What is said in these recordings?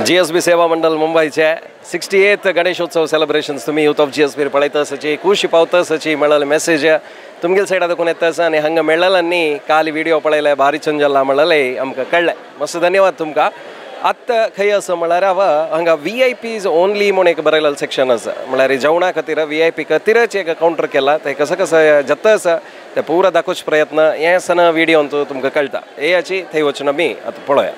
GSB सेवा मंडळ मुंबईचे 68th Ganeshotsav celebrations तुम्ही यूथ ऑफ जीएसबी पळयता आसाची खुशी पावता आसाची मेळ्ळेले मेसेज तुमगेल सायडा दाखोवन येता आसा आनी हांगा मेळ्ळेल्यांनी काल व्हिडिओ पळयले भारी चंजल्ला म्हणलेले आमकां कळ्ळें. मस्त धन्यवाद तुमकां. आतां खंय आसा म्हळ्यार हांव हांगा व्ही I Ps only म्हूण एक बरयलेलो सेक्शन आसा म्हळ्यार जेवणा खातीर व्ही I P खातीरच एक कावंटर केला ते कसं कसं जाता आसा ते पुरा दाखोवचो प्रयत्न हें आसतना व्हिडियोन तुमकां कळटा. हेची थंय वचून आमी आतां पळोवया.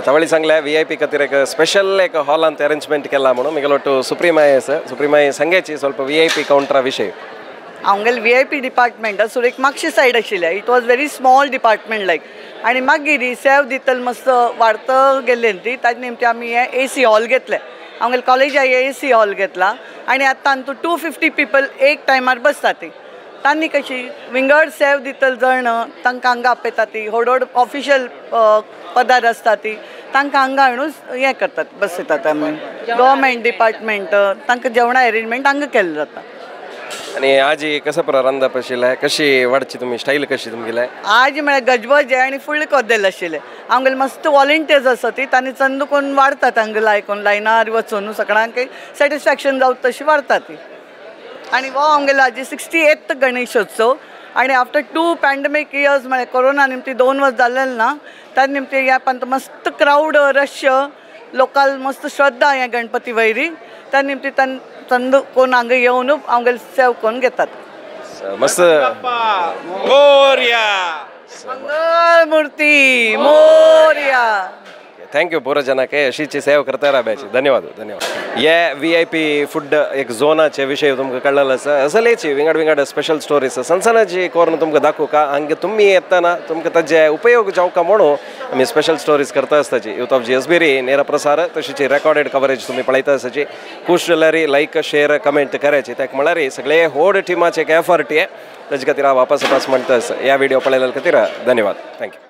तवळी सांगले व्ही I P खातीर एक स्पेशल एक हॉलांत अरेंजमेंट केला म्हणून मिगलोटु सुप्रीम I आसा. सुप्रीम I सांगायची ಸ್ವಲ್ಪ व्ही I P कावंटरा विशय. आमगेले व्ही I P department सुरू एक मागशी सायड आशिल्लें. It was very small department like आनी मागीर सेव दितल मस्त वाडत गेल्ले ती ताजे निमती आमी हे ए सी हॉल घेतले. आमगेले कॉलेजा हे ए सी हॉल घेतला आनी आतां तांतू 250 पीपल एक टायमार बसता ती. तांणी कशी विंगड सेव दितल जण तांकां हांगा आपयता ती व्हड व्हड ऑफिशियल पदार आसता ती तांकां हांगा हाडून हें करतात बसयतात आमी. गव्हर्मेंट डिपार्टमेंट तांकां जेवणा अरेंजमेंट हांगा केल्लें जाता. आनी आजी कसं पुरो रांदप आशिल्लें कशी वाडची तुमी स्टायल कशी तुमगेले? आज म्हळ्यार गजबज आनी फुडले कोदेल आशिल्लें. आमगेले मस्त वॉलंटियर्स आसा ती तांणी चंद कोन्न वाडतात हांगा लायकून लायनार वचून सगळ्यांक सॅटिस्फॅक्शन जावं तशी वाडटा ती. आनी हो आमगेलो आजी 68th Ganeshotsav आनी आफ्टर 2 पॅन्डेमीक इयर्स म्हळ्यार कोरोना निमती 2 वर्स जालेलें ना त्या निमती ह्या पंत मस्त क्रावड रश लोकाल मस्त श्रद्धा ह्या गणपती वयरी त्या निमती चंद कोण हांगा येवन आमगेले सेव करून घेतात. मस्त मोरया मंगल मूर्ती मोरया. Thank you पूरा जनाक अशीची सेवा करता राब्याची. धन्यवाद धन्यवाद. हे व्ही I P food एक झोनाचे विशय तुमकां कळ्ळेलो आसा. असलेची विंगड विंगड स्पेशल स्टोरीज सनसनाची कोरून तुमकां दाखोवका हांगा तुमी येतना तुमकां ताजे उपयोग जावका म्हणून आमी स्पेशल स्टोरीज करता आसताची. यूथ ऑफ जीएसबी री नेरा प्रसार तशीची रेकॉर्डेड कवरेज तुमी पळयता आसाची. खूश जाल्यार लायक शेअर कमेंट करायची ताका म्हळ्यार सगळे व्हड टिमाचे एक एफर्ट हे ताजे खातीर हांव वापस वापस म्हणटा आसा. ह्या व्हिडिओ पळयल्या खातीर धन्यवाद. Thank you.